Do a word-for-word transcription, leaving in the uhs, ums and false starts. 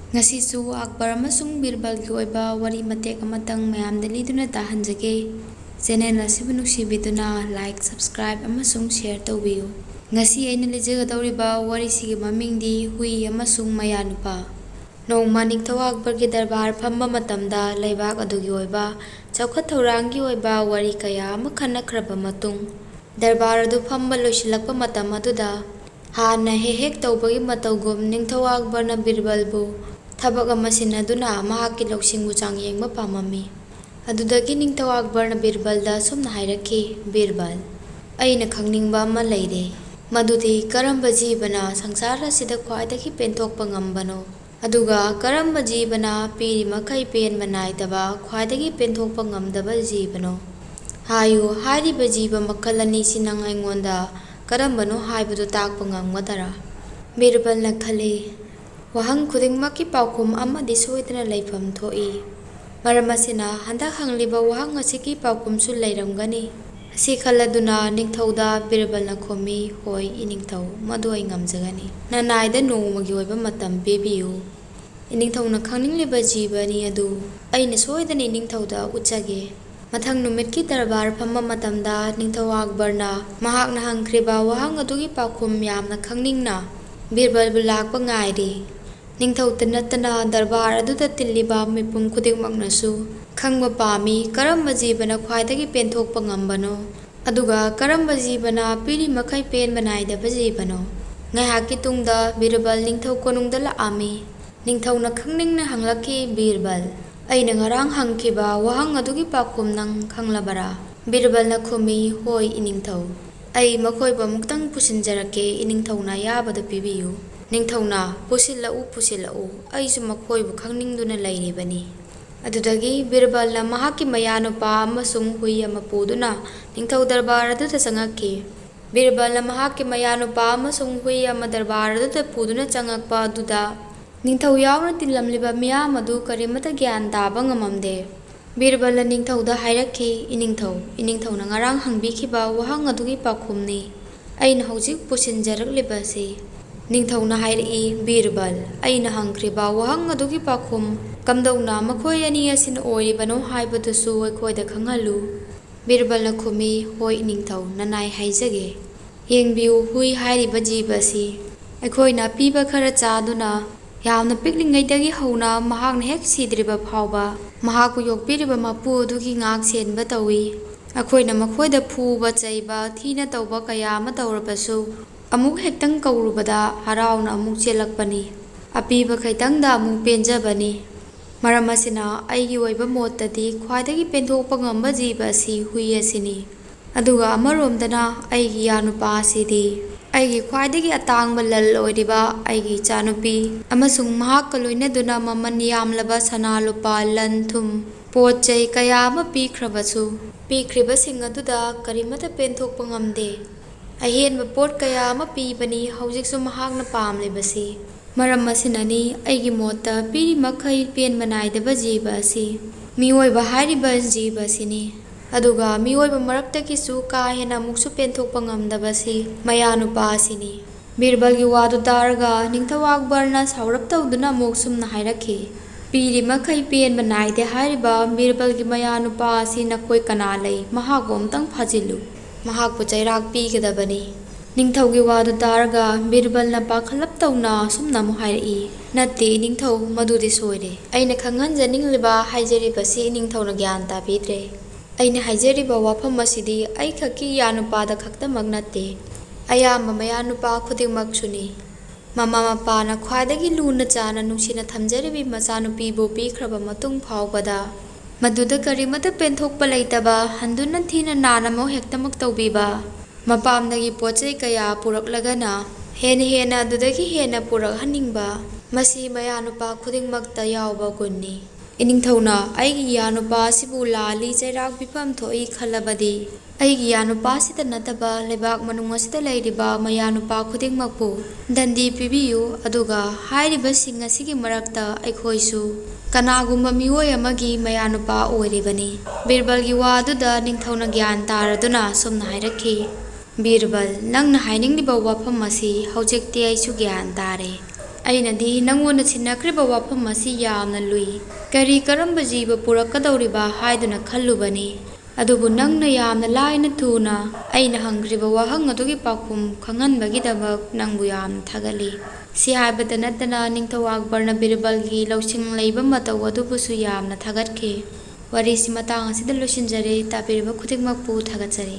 ꯉꯁꯤꯁꯨ ꯑꯛꯕꯔ ꯑꯃꯁꯨꯡ ꯕꯤꯔꯕꯜꯒꯤ ꯑꯣꯏꯕ ꯋꯥꯔꯤ ꯃꯇꯦꯛ ꯑꯃꯇꯪ ꯃꯌꯥꯝꯗ ꯂꯤꯗꯨꯅ ꯇꯥꯍꯟꯖꯒꯦ꯫ ꯆꯦꯅꯦꯜ ꯑꯁꯤꯕꯨ ꯅꯨꯡꯁꯤꯕꯤꯗꯨꯅ ꯂꯥꯏꯛ, ꯁꯕꯁꯀ꯭ꯔꯥꯏꯕ ꯑꯃꯁꯨꯡ ꯁꯤꯌꯔ ꯇꯧꯕꯤꯌꯨ꯫ ꯉꯁꯤ ꯑꯩꯅ ꯂꯤꯖꯒꯗꯧꯔꯤꯕ ꯋꯥꯔꯤꯁꯤꯒꯤ ꯃꯃꯤꯡꯗꯤ ꯍꯨꯏ ꯑꯃꯁꯨꯡ ꯃꯌꯥꯅꯨꯄꯥ꯫ ꯅꯣꯡꯃ ꯅꯤꯡꯊꯧ ꯑꯛꯕꯔꯒꯤ ꯗꯔꯕꯥꯔ ꯐꯝꯕ ꯃꯇꯝꯗ ꯂꯩꯕꯥꯛ ꯑꯗꯨꯒꯤ ꯑꯣꯏꯕ ꯆꯥꯎꯈꯠ ꯊꯧꯔꯥꯡꯒꯤ ꯑꯣꯏꯕ ꯋꯥꯔꯤ ꯀꯌꯥ ꯑꯃ ꯈꯟꯅꯈ꯭ꯔꯕ ꯃꯇꯨꯡ, ꯗꯔꯕꯥꯔ ꯑꯗꯨ ꯐꯝꯕ ꯂꯣꯏꯁꯤꯜꯂꯛꯄ ꯃꯇꯝ ꯑꯗꯨꯗ, ꯍꯥꯟꯅ ꯍꯦꯛ ꯍꯦꯛ ꯇꯧꯕꯒꯤ ꯃꯇꯧꯒꯨꯝ ꯅꯤꯡꯊꯧ ꯑꯛꯕꯔꯅ ꯕꯤꯔꯕꯜꯕꯨ ꯊꯕꯛ ꯑꯃ ꯁꯤꯟꯅꯗꯨꯅ ꯃꯍꯥꯛꯀꯤ ꯂꯧꯁꯤꯡꯕꯨ ꯆꯥꯡꯌꯦꯡꯕ ꯄꯥꯝꯃꯝꯃꯤ꯫ ꯑꯗꯨꯗꯒꯤ ꯅꯤꯡꯊꯧ ꯑꯛꯕꯔꯅ ꯕꯤꯔꯕꯜꯗ ꯑꯁꯨꯝꯅ ꯍꯥꯏꯔꯛꯈꯤ, "ꯕꯤꯔꯕꯜ, ꯑꯩꯅ ꯈꯪꯅꯤꯡꯕ ꯑꯃ ꯂꯩꯔꯦ, ꯃꯗꯨꯗꯤ ꯀꯔꯝꯕ ꯖꯤꯕꯅ ꯁꯪꯁꯥꯔ ꯑꯁꯤꯗ ꯈ꯭ꯋꯥꯏꯗꯒꯤ ꯄꯦꯟꯊꯣꯛꯄ ꯉꯝꯕꯅꯣ? ꯑꯗꯨꯒ ꯀꯔꯝꯕ ꯖꯤꯕꯅ ꯄꯤꯔꯤ ꯃꯈꯩ ꯄꯦꯟꯕ ꯅꯥꯏꯗꯕ ꯈ꯭ꯋꯥꯏꯗꯒꯤ ꯄꯦꯟꯊꯣꯛꯄ ꯉꯝꯗꯕ ꯖꯤꯕꯅꯣ? ꯍꯥꯏꯌꯨ, ꯍꯥꯏꯔꯤꯕ ꯖꯤꯕ ꯃꯈꯜ ꯑꯅꯤꯁꯤ ꯅꯪ ꯑꯩꯉꯣꯟꯗ ꯀꯔꯝꯕꯅꯣ ꯍꯥꯏꯕꯗꯨ ꯇꯥꯛꯄ ꯉꯝꯒꯗꯔꯥ?" ꯕꯤꯔꯕꯜꯅ ꯈꯜꯂꯤ, "ꯋꯥꯍꯪ ꯈꯨꯗꯤꯡꯃꯛꯀꯤ ꯄꯥꯎꯈꯨꯝ ꯑꯃꯗꯤ ꯁꯣꯏꯗꯅ ꯂꯩꯐꯝ ꯊꯣꯛꯏ꯫ ꯃꯔꯝ ꯑꯁꯤꯅ, ꯍꯟꯗꯛ ꯍꯪꯂꯤꯕ ꯋꯥꯍꯪ ꯑꯁꯤꯒꯤ ꯄꯥꯎꯈꯨꯝꯁꯨ ꯂꯩꯔꯝꯒꯅꯤ꯫" ꯑꯁꯤ ꯈꯜꯂꯗꯨꯅ ꯅꯤꯡꯊꯧꯗ ꯕꯤꯔꯕꯜꯅ ꯈꯨꯝꯃꯤ, "ꯍꯣꯏ, ꯏꯅꯤꯡꯊꯧ, ꯃꯗꯨ ꯑꯩ ꯉꯝꯖꯒꯅꯤ꯫ ꯅꯅꯥꯏꯗ ꯅꯣꯡꯃꯒꯤ ꯑꯣꯏꯕ ꯃꯇꯝ ꯄꯤꯕꯤꯌꯨ꯫ ꯏꯅꯤꯡꯊꯧꯅ ꯈꯪꯅꯤꯡꯂꯤꯕ ꯖꯤꯕ ꯑꯅꯤ ꯑꯗꯨ ꯑꯩꯅ ꯁꯣꯏꯗꯅ ꯏꯅꯤꯡꯊꯧꯗ ꯎꯠꯆꯒꯦ꯫" ꯃꯊꯪ ꯅꯨꯃꯤꯠꯀꯤ ꯗꯔꯕꯥꯔ ꯐꯝꯕ ꯃꯇꯝꯗ ꯅꯤꯡꯊꯧ ꯑꯛꯕꯔꯅ ꯃꯍꯥꯛꯅ ꯍꯪꯈ꯭ꯔꯤꯕ ꯋꯥꯍꯪ ꯑꯗꯨꯒꯤ ꯄꯥꯎꯈꯨꯝ ꯌꯥꯝꯅ ꯈꯪꯅꯤꯡꯅ ꯕꯤꯔꯕꯜꯕꯨ ꯂꯥꯛꯄ ꯉꯥꯏꯔꯤ꯫ ꯅꯤꯡꯊꯧꯇ ꯅꯠꯇꯅ ꯗꯔꯕꯥꯔ ꯑꯗꯨꯗ ꯇꯤꯜꯂꯤꯕ ꯃꯤꯄꯨꯝ ꯈꯨꯗꯤꯡꯃꯛꯅꯁꯨ ꯈꯪꯕ ꯄꯥꯝꯃꯤ, ꯀꯔꯝꯕ ꯖꯤꯕꯅ ꯈ꯭ꯋꯥꯏꯗꯒꯤ ꯄꯦꯟꯊꯣꯛꯄ ꯉꯝꯕꯅꯣ, ꯑꯗꯨꯒ ꯀꯔꯝꯕ ꯖꯤꯕꯅ ꯄꯤꯔꯤ ꯃꯈꯩ ꯄꯦꯟꯕ ꯅꯥꯏꯗꯕ ꯖꯤꯕꯅꯣ꯫ ꯉꯥꯏꯍꯥꯛꯀꯤ ꯇꯨꯡꯗ ꯕꯤꯔꯕꯜ ꯅꯤꯡꯊꯧ ꯀꯣꯅꯨꯡꯗ ꯂꯥꯛꯑꯝꯃꯤ꯫ ꯅꯤꯡꯊꯧꯅ ꯈꯪꯅꯤꯡꯅ ꯍꯪꯂꯛꯈꯤ, "ꯕꯤꯔꯕꯜ, ꯑꯩꯅ ꯉꯔꯥꯡ ꯍꯪꯈꯤꯕ ꯋꯥꯍꯪ ꯑꯗꯨꯒꯤ ꯄꯥꯎꯈꯨꯝ ꯅꯪ ꯈꯪꯂꯕꯔꯥ?" ꯕꯤꯔꯕꯜꯅ ꯈꯨꯝꯃꯤ, "ꯍꯣꯏ, ꯏꯅꯤꯡꯊꯧ꯫ ꯑꯩ ꯃꯈꯣꯏꯕꯨ ꯑꯃꯨꯛꯇꯪ ꯄꯨꯁꯤꯟꯖꯔꯛꯀꯦ, ꯏꯅꯤꯡꯊꯧꯅ ꯑꯌꯥꯕꯗ ꯄꯤꯕꯤꯌꯨ꯫" ꯅꯤꯡꯊꯧꯅ, "ꯄꯨꯁꯤꯜꯂꯛꯎ, ꯄꯨꯁꯤꯜꯂꯛꯎ, ꯑꯩꯁꯨ ꯃꯈꯣꯏꯕꯨ ꯈꯪꯅꯤꯡꯗꯨꯅ ꯂꯩꯔꯤꯕꯅꯤ꯫" ꯑꯗꯨꯗꯒꯤ ꯕꯤꯔꯕꯜꯅ ꯃꯍꯥꯛꯀꯤ ꯃꯌꯥꯅꯨꯄꯥ ꯑꯃꯁꯨꯡ ꯍꯨꯏ ꯑꯃ ꯄꯨꯗꯨꯅ ꯅꯤꯡꯊꯧ ꯗꯔꯕꯥꯔ ꯑꯗꯨꯗ ꯆꯪꯉꯛꯈꯤ꯫ ꯕꯤꯔꯕꯜꯅ ꯃꯍꯥꯛꯀꯤ ꯃꯌꯥꯅꯨꯄꯥ ꯑꯃꯁꯨꯡ ꯍꯨꯏ ꯑꯃ ꯗꯔꯕꯥꯔ ꯑꯗꯨꯗ ꯄꯨꯗꯨꯅ ꯆꯪꯉꯛꯄ ꯑꯗꯨꯗ ꯅꯤꯡꯊꯧ ꯌꯥꯎꯅ ꯇꯤꯜꯂꯝꯂꯤꯕ ꯃꯤꯌꯥꯝ ꯑꯗꯨ ꯀꯔꯤꯃꯠꯇ ꯒ꯭ꯌꯥꯟ ꯇꯥꯕ ꯉꯝꯃꯝꯗꯦ꯫ ꯕꯤꯔꯕꯜꯅ ꯅꯤꯡꯊꯧꯗ ꯍꯥꯏꯔꯛꯈꯤ, "ꯏꯅꯤꯡꯊꯧ, ꯏꯅꯤꯡꯊꯧꯅ ꯉꯔꯥꯡ ꯍꯪꯕꯤꯈꯤꯕ ꯋꯥꯍꯪ ꯑꯗꯨꯒꯤ ꯄꯥꯎꯈꯨꯝꯅꯤ ꯑꯩꯅ ꯍꯧꯖꯤꯛ ꯄꯨꯁꯤꯟꯖꯔꯛꯂꯤꯕ ꯑꯁꯤ꯫ ꯅꯤꯡꯊꯧꯅ ꯍꯥꯏꯔꯛꯏ, "ꯕꯤꯔꯕꯜ, ꯑꯩꯅ ꯍꯪꯈ꯭ꯔꯤꯕ ꯋꯥꯍꯪ ꯑꯗꯨꯒꯤ ꯄꯥꯎꯈꯨꯝ ꯀꯝꯗꯧꯅ ꯃꯈꯣꯏ ꯑꯅꯤ ꯑꯁꯤꯅ ꯑꯣꯏꯔꯤꯕꯅꯣ ꯍꯥꯏꯕꯗꯨꯁꯨ ꯑꯩꯈꯣꯏꯗ ꯈꯪꯍꯜꯂꯨ"꯫ ꯕꯤꯔꯕꯜꯅ ꯈꯨꯝꯃꯤ, "ꯍꯣꯏ ꯅꯤꯡꯊꯧ, ꯅꯅꯥꯏ ꯍꯥꯏꯖꯒꯦ꯫ ꯌꯦꯡꯕꯤꯌꯨ, ꯍꯨꯏ ꯍꯥꯏꯔꯤꯕ ꯖꯤꯕ ꯑꯁꯤ ꯑꯩꯈꯣꯏꯅ ꯑꯄꯤꯕ ꯈꯔ ꯆꯥꯗꯨꯅ ꯌꯥꯝꯅ ꯄꯤꯛꯂꯤꯉꯩꯗꯒꯤ ꯍꯧꯅ ꯃꯍꯥꯛꯅ ꯍꯦꯛ ꯁꯤꯗ꯭ꯔꯤꯕ ꯐꯥꯎꯕ ꯃꯍꯥꯛꯄꯨ ꯌꯣꯛꯄꯤꯔꯤꯕ ꯃꯄꯨ ꯑꯗꯨꯒꯤ ꯉꯥꯛ ꯁꯦꯟꯕ ꯇꯧꯏ꯫ ꯑꯩꯈꯣꯏꯅ ꯃꯈꯣꯏꯗ ꯐꯨꯕ ꯆꯩꯕ, ꯊꯤꯅ ꯇꯧꯕ ꯀꯌꯥ ꯑꯃ ꯇꯧꯔꯕꯁꯨ ꯑꯃꯨꯛ ꯍꯦꯛꯇꯪ ꯀꯧꯔꯨꯕꯗ ꯍꯔꯥꯎꯅ ꯑꯃꯨꯛ ꯆꯦꯜꯂꯛꯄꯅꯤ꯫ ꯑꯄꯤꯕ ꯈꯩꯇꯪꯗ ꯑꯃꯨꯛ ꯄꯦꯟꯖꯕꯅꯤ꯫ ꯃꯔꯝ ꯑꯁꯤꯅ ꯑꯩꯒꯤ ꯑꯣꯏꯕ ꯃꯣꯠꯇꯗꯤ ꯈ꯭ꯋꯥꯏꯗꯒꯤ ꯄꯦꯟꯊꯣꯛꯄ ꯉꯝꯕ ꯖꯤꯕ ꯑꯁꯤ ꯍꯨꯏ ꯑꯁꯤꯅꯤ꯫ ꯑꯗꯨꯒ ꯑꯃꯔꯣꯝꯗꯅ ꯑꯩꯒꯤ ꯏꯌꯥꯅꯨꯄꯥ ꯑꯁꯤꯗꯤ ꯑꯩꯒꯤ ꯈ꯭ꯋꯥꯏꯗꯒꯤ ꯑꯇꯥꯡꯕ ꯂꯟ ꯑꯣꯏꯔꯤꯕ ꯑꯩꯒꯤ ꯏꯆꯥꯅꯨꯄꯤ ꯑꯃꯁꯨꯡ ꯃꯍꯥꯛꯀ ꯂꯣꯏꯅꯗꯨꯅ ꯃꯃꯜ ꯌꯥꯝꯂꯕ ꯁꯅꯥ ꯂꯨꯄꯥ, ꯂꯟ ꯊꯨꯝ, ꯄꯣꯠ ꯆꯩ ꯀꯌꯥ ꯑꯃ ꯄꯤꯈ꯭ꯔꯕꯁꯨ, ꯄꯤꯈ꯭ꯔꯤꯕꯁꯤꯡ ꯑꯗꯨꯗ ꯀꯔꯤꯃꯠꯇ ꯄꯦꯟꯊꯣꯛꯄ ꯉꯝꯗꯦ꯫ ꯑꯍꯦꯟꯕ ꯄꯣꯠ ꯀꯌꯥ ꯑꯃ ꯄꯤꯕꯅꯤ, ꯍꯧꯖꯤꯛꯁꯨ ꯃꯍꯥꯛꯅ ꯄꯥꯝꯂꯤꯕꯁꯤ꯫ ꯃꯔꯝ ꯑꯁꯤꯅꯅꯤ ꯑꯩꯒꯤ ꯃꯣꯠꯇ ꯄꯤꯔꯤ ꯃꯈꯩ ꯄꯦꯟꯕ ꯅꯥꯏꯗꯕ ꯖꯤꯕ ꯑꯁꯤ ꯃꯤꯑꯣꯏꯕ ꯍꯥꯏꯔꯤꯕ ꯖꯤꯕ ꯑꯁꯤꯅꯤ꯫ ꯑꯗꯨꯒ ꯃꯤꯑꯣꯏꯕ ꯃꯔꯛꯇꯒꯤꯁꯨ ꯀꯥ ꯍꯦꯟꯅ ꯑꯃꯨꯛꯁꯨ ꯄꯦꯟꯊꯣꯛꯄ ꯉꯝꯗꯕꯁꯤ ꯃꯌꯥꯅꯨꯄꯥ ꯑꯁꯤꯅꯤ꯫ ꯕꯤꯔꯕꯜꯒꯤ ꯋꯥꯗꯨ ꯇꯥꯔꯒ ꯅꯤꯡꯊꯧ ꯑꯛꯕꯔꯅ ꯁꯥꯎꯔꯞ ꯇꯧꯗꯨꯅ ꯑꯃꯨꯛ ꯁꯨꯝꯅ ꯍꯥꯏꯔꯛꯈꯤ, "ꯄꯤꯔꯤ ꯃꯈꯩ ꯄꯦꯟꯕ ꯅꯥꯏꯗꯦ ꯍꯥꯏꯔꯤꯕ ꯕꯤꯔꯕꯜꯒꯤ ꯃꯌꯥꯅꯨꯄꯥ ꯑꯁꯤ ꯅꯈꯣꯏ ꯀꯅꯥ ꯂꯩ? ꯃꯍꯥꯛꯄꯨ ꯑꯃꯨꯛꯇꯪ ꯐꯥꯖꯤꯜꯂꯨ꯫ ꯃꯍꯥꯛꯄꯨ ꯆꯩꯔꯥꯛ ꯄꯤꯒꯗꯕꯅꯤ"꯫ ꯅꯤꯡꯊꯧꯒꯤ ꯋꯥꯗꯨ ꯇꯥꯔꯒ ꯕꯤꯔꯕꯜꯅ ꯄꯥꯈꯠꯂꯞ ꯇꯧꯅ ꯑꯁꯨꯝꯅ ꯑꯃꯨꯛ ꯍꯥꯏꯔꯛꯏ, "ꯅꯠꯇꯦ ꯅꯤꯡꯊꯧ, ꯃꯗꯨꯗꯤ ꯁꯣꯏꯔꯦ꯫ ꯑꯩꯅ ꯈꯪꯍꯟꯖꯅꯤꯡꯂꯤꯕ ꯍꯥꯏꯖꯔꯤꯕꯁꯤ ꯅꯤꯡꯊꯧꯅ ꯒ꯭ꯌꯥꯟ ꯇꯥꯕꯤꯗ꯭ꯔꯦ꯫ ꯑꯩꯅ ꯍꯥꯏꯖꯔꯤꯕ ꯋꯥꯐꯝ ꯑꯁꯤꯗꯤ ꯑꯩꯈꯛꯀꯤ ꯏꯌꯥꯅꯨꯄꯥꯗ ꯈꯛꯇꯃꯛ ꯅꯠꯇꯦ, ꯑꯌꯥꯝꯕ ꯃꯌꯥꯅꯨꯄꯥ ꯈꯨꯗꯤꯡꯃꯛꯁꯨꯅꯤ꯫ ꯃꯃꯥ ꯃꯄꯥꯅ ꯈ꯭ꯋꯥꯏꯗꯒꯤ ꯂꯨꯅ ꯆꯥꯅ ꯅꯨꯡꯁꯤꯅ ꯊꯝꯖꯔꯤꯕꯤ ꯃꯆꯥꯅꯨꯄꯤꯕꯨ ꯄꯤꯈ꯭ꯔꯕ ꯃꯇꯨꯡ ꯐꯥꯎꯕꯗ ꯃꯗꯨꯗ ꯀꯔꯤꯃꯠꯇ ꯄꯦꯟꯊꯣꯛꯄ ꯂꯩꯇꯕ, ꯍꯟꯗꯨꯅ ꯊꯤꯅ ꯅꯥꯅ ꯑꯃꯨꯛ ꯍꯦꯛꯇꯃꯛ ꯇꯧꯕꯤꯕ, ꯃꯄꯥꯝꯗꯒꯤ ꯄꯣꯠ ꯆꯩ ꯀꯌꯥ ꯄꯨꯔꯛꯂꯒꯅ ꯍꯦꯟꯅ ꯍꯦꯟꯅ ꯑꯗꯨꯗꯒꯤ ꯍꯦꯟꯅ ꯄꯨꯔꯛꯍꯟꯅꯤꯡꯕ, ꯃꯁꯤ ꯃꯌꯥꯅꯨꯄꯥ ꯈꯨꯗꯤꯡꯃꯛꯇ ꯌꯥꯎꯕ ꯒꯨꯟꯅꯤ꯫ ꯏꯅꯤꯡꯊꯧꯅ ꯑꯩꯒꯤ ꯏꯌꯥꯅꯨꯄꯥ ꯑꯁꯤꯕꯨ ꯂꯥꯜꯂꯤ, ꯆꯩꯔꯥꯛ ꯄꯤꯐꯝ ꯊꯣꯛꯏ ꯈꯜꯂꯕꯗꯤ, ꯑꯩꯒꯤ ꯏꯌꯥꯅꯨꯄꯥ ꯑꯁꯤꯇ ꯅꯠꯇꯕ ꯂꯩꯕꯥꯛ ꯃꯅꯨꯡ ꯑꯁꯤꯗ ꯂꯩꯔꯤꯕ ꯃꯌꯥꯅꯨꯄꯥ ꯈꯨꯗꯤꯡꯃꯛꯄꯨ ꯗꯟꯗꯤ ꯄꯤꯕꯤꯌꯨ, ꯑꯗꯨꯒ ꯍꯥꯏꯔꯤꯕꯁꯤꯡ ꯑꯁꯤꯒꯤ ꯃꯔꯛꯇ ꯑꯩꯈꯣꯏꯁꯨ ꯀꯅꯥꯒꯨꯝꯕ ꯃꯤꯑꯣꯏ ꯑꯃꯒꯤ ꯃꯌꯥꯅꯨꯄꯥ ꯑꯣꯏꯔꯤꯕꯅꯤ꯫ ꯕꯤꯔꯕꯜꯒꯤ ꯋꯥ ꯑꯗꯨꯗ ꯅꯤꯡꯊꯧꯅ ꯒ꯭ꯌꯥꯟ ꯇꯥꯔꯗꯨꯅ ꯑꯁꯨꯝꯅ ꯍꯥꯏꯔꯛꯈꯤ, ꯕꯤꯔꯕꯜ, ꯅꯪꯅ ꯍꯥꯏꯅꯤꯡꯂꯤꯕ ꯋꯥꯐꯝ ꯑꯁꯤ ꯍꯧꯖꯤꯛꯇꯤ ꯑꯩꯁꯨ ꯒ꯭ꯌꯥꯟ ꯇꯥꯔꯦ꯫ ꯑꯩꯅꯗꯤ ꯅꯪꯉꯣꯟꯗ ꯁꯤꯟꯅꯈ꯭ꯔꯤꯕ ꯋꯥꯐꯝ ꯑꯁꯤ ꯌꯥꯝꯅ ꯂꯨꯏ꯫ ꯀꯔꯤ ꯀꯔꯝꯕ ꯖꯤꯕ ꯄꯨꯔꯛꯀꯗꯧꯔꯤꯕ ꯍꯥꯏꯗꯨꯅ ꯈꯜꯂꯨꯕꯅꯤ꯫ ꯑꯗꯨꯕꯨ ꯅꯪꯅ ꯌꯥꯝꯅ ꯂꯥꯏꯅ ꯊꯨꯅ ꯑꯩꯅ ꯍꯪꯈ꯭ꯔꯤꯕ ꯋꯥꯍꯪ ꯑꯗꯨꯒꯤ ꯄꯥꯎꯈꯨꯝ ꯈꯪꯍꯟꯕꯒꯤꯗꯃꯛ ꯅꯪꯕꯨ ꯌꯥꯝꯅ ꯊꯥꯒꯠꯂꯤ꯫ ꯁꯤ ꯍꯥꯏꯕꯇ ꯅꯠꯇꯅ ꯅꯤꯡꯊꯧ ꯑꯛꯕꯔꯅ ꯕꯤꯔꯕꯜꯒꯤ ꯂꯧꯁꯤꯡ ꯂꯩꯕ ꯃꯇꯧ ꯑꯗꯨꯕꯨꯁꯨ ꯌꯥꯝꯅ ꯊꯥꯒꯠꯈꯤ꯫ ꯋꯥꯔꯤꯁꯤ ꯃꯇꯥꯡ ꯑꯁꯤꯗ ꯂꯣꯏꯁꯤꯟꯖꯔꯦ꯫ ꯇꯥꯕꯤꯔꯤꯕ ꯈꯨꯗꯤꯡꯃꯛꯄꯨ ꯊꯥꯒꯠꯆꯔꯤ꯫